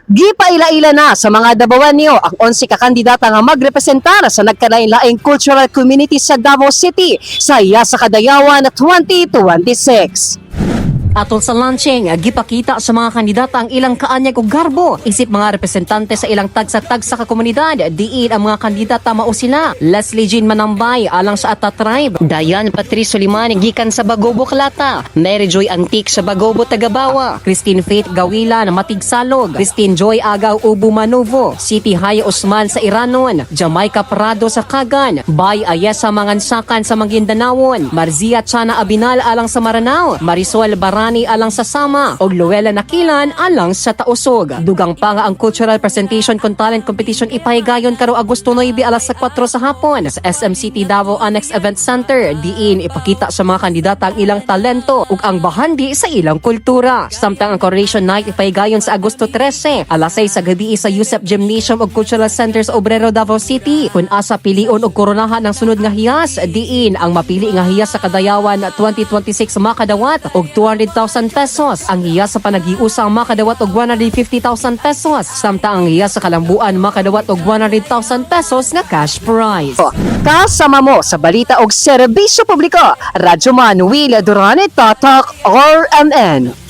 Gipaila-ila na sa mga Dabawenyo ang 11 ka kandidata nga magrepresentar sa nagkalain-laing cultural community sa Davao City sa Hiyas sa Kadayawan 2026. Atol sa launching, gipakita sa mga kandidata ang ilang kaanyag ug garbo. Isip mga representante sa ilang tagsa-tagsa ka komunidad, diin ang mga kandidata mao sila: Leslie Jean Manambay alang sa Ata Tribe, Dayan Patrice Suliman gikan sa Bagobo Kalata, Mary Joy Antique sa Bagobo Tagabawa, Christine Faith Gawila na Matigsalog, Christine Joy Agaw Ubu Manuvo, City Haya Osman sa Iranon, Jamaica Prado sa Kagan, Bay Ayesa Mangansakan sa Maguindanaon, Marzia Chana Abinal alang sa Maranao, Marisol Barani alang sa Sama, ug Luella Nakilan alang sa Tausog. Dugang pa nga ang cultural presentation kon talent competition ipahigayon karong Agosto 9 alas 4 sa hapon sa SM City Davao Annex Event Center. Diin ipakita sa mga kandidata ang ilang talento ug ang bahandi sa ilang kultura. Samtang ang Coronation Night ipahigayon sa Agosto 13 alas 6 sa gabi sa Yusef Gymnasium ug Cultural Center sa Obrero, Davao City. Kung asa pilion og koronahan ang sunod nga hiyas, diin ang mapili nga hiyas sa Kadayawan 2026 makadawat og 200,000 pesos. Ang hiyas sa Panaghiusa makadawat og 150,000 pesos. Samtang ang hiyas sa Kalambuan makadawat og 100,000 pesos nga cash prize. Kasama mo sa balita og serbisyo publiko, Radyo Manuel Durane, Tatak RMN.